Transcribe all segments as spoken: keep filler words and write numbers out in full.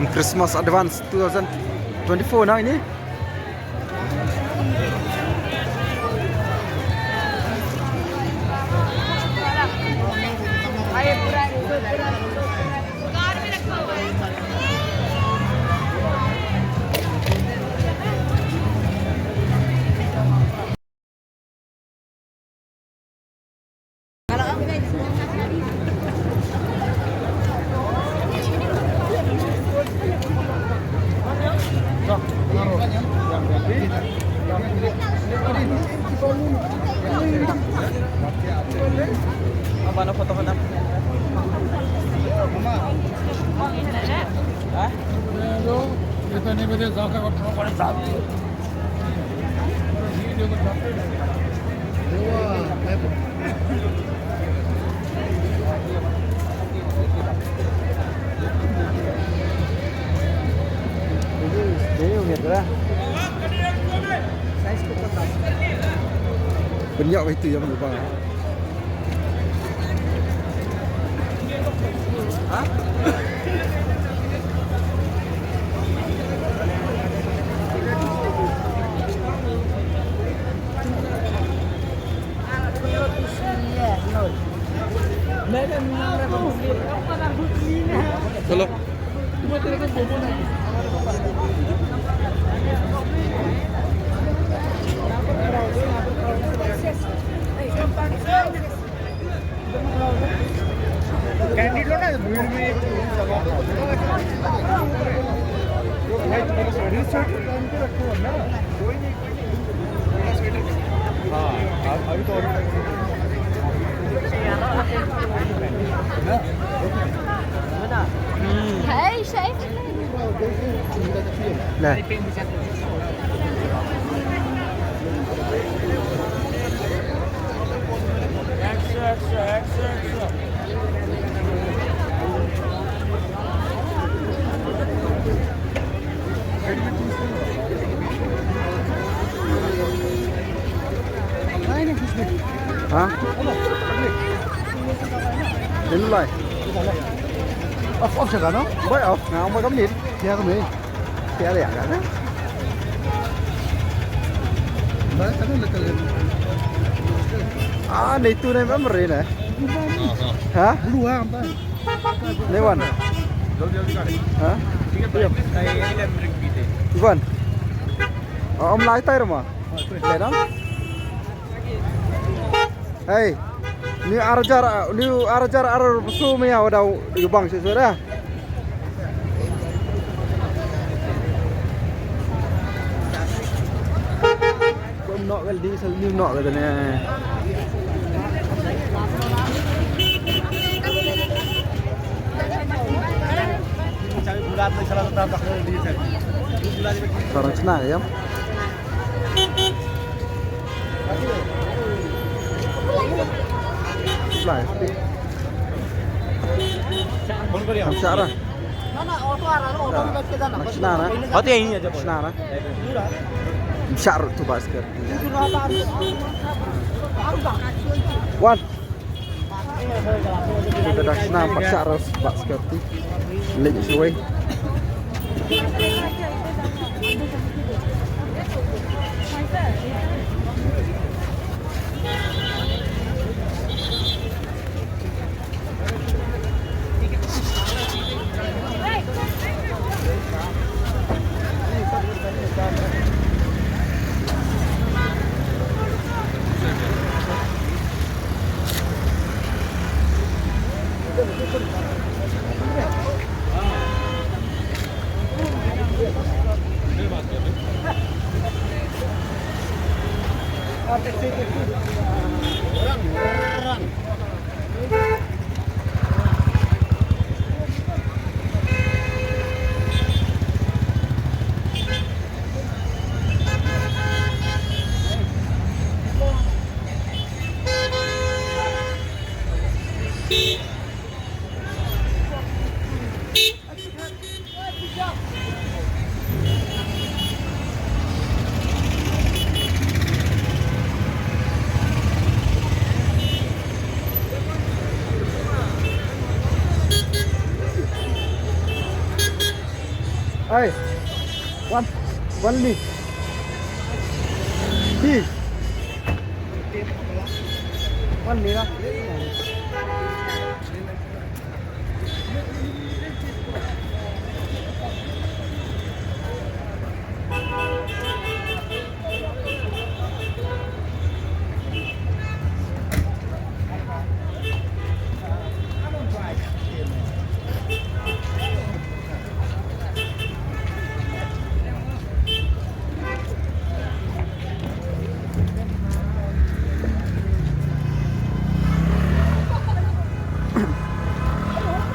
Christmas advance two thousand twenty-four na ini. Pynïoh ba itu ïa u bang. Hello. Candid लो ना, भीड़ में। भाई, तुम्हारा स्वेटर पहन के रखो ना। कोई नहीं, कोई नहीं। हाँ, अभी तो और। Hey, Shaif. ले। Ha? Din lai. Off, off siya ka, no? Boy, off. Nga ang magam din. Kaya kami. Kaya kaya ka, no? Ah, na itu na yung memory na. Ha? Blue ha, ang ba? Newan. Ha? Ivan. Oh, om lai tayo mo. Lenang. Hey. Ni arjar, ni arjar ar sumia wadaw yubang si sura. Kum nok wel di sel ni nok kata ni. Sarang Cina ya. Lai. Am syara. Am syara. Hote yahi hai. Am syara tu bas kar. One. Kita dah senang paksa ras bak security. Lek suai. Hey, one, one knee. Knee. One knee lah.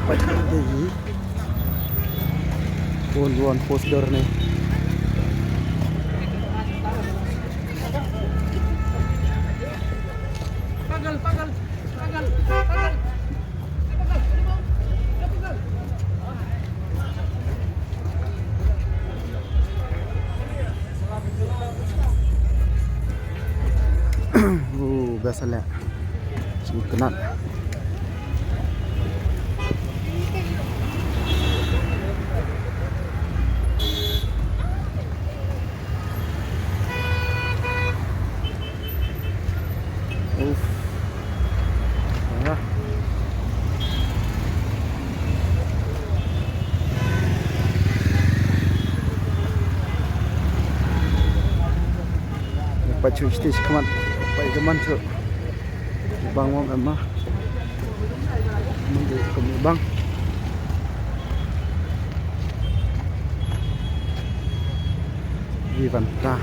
Pait dei. Bun bun post dor ne. Pagal, pagal, pagal, pagal. Uh, biasa lah. Singkenat. Uf. Ya. Pait shuh stage khmat, pait jaman shuh. Bang wam em ma. Mun de kum bang. Vivanta.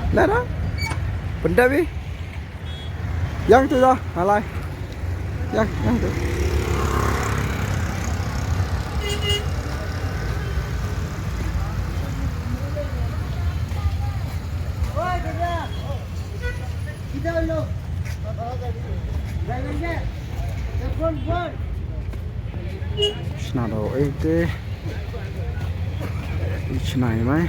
Nara? Benda bi? Yang tu dah, malai. Yang, yang tu. Shna do ete. Shna mai.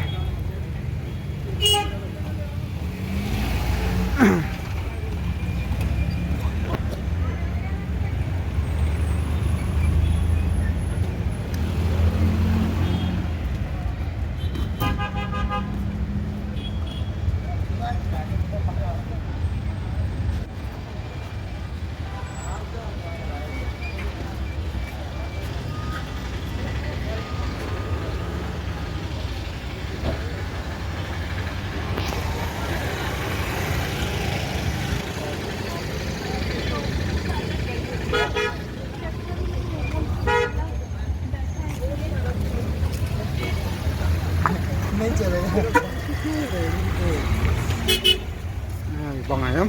Ai, bang ayam.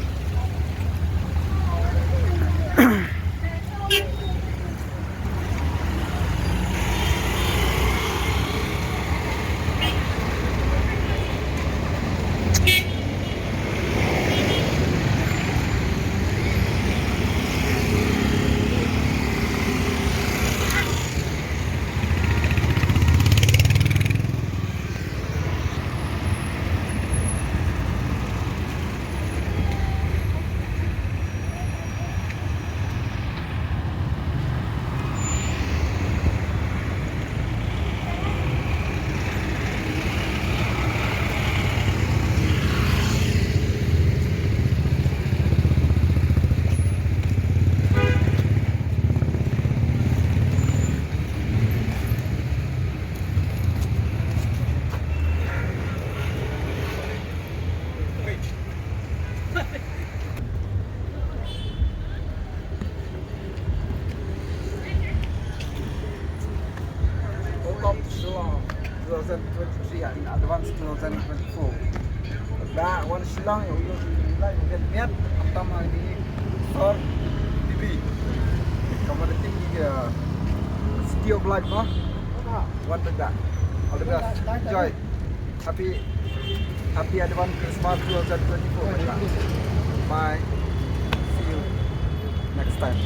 Welcome to Shillong two thousand twenty-three, in advance two thousand twenty-four. Ba wan Shillong, ïa u ïa u ïa u ïa u miat, khamtam ha ine i sor T V. Khamtam ha ine i, uh, City of Light, no? Wan pynda. All the best. Enjoy. Happy, happy advance Christmas two thousand twenty-four. Bye. See you next Bye.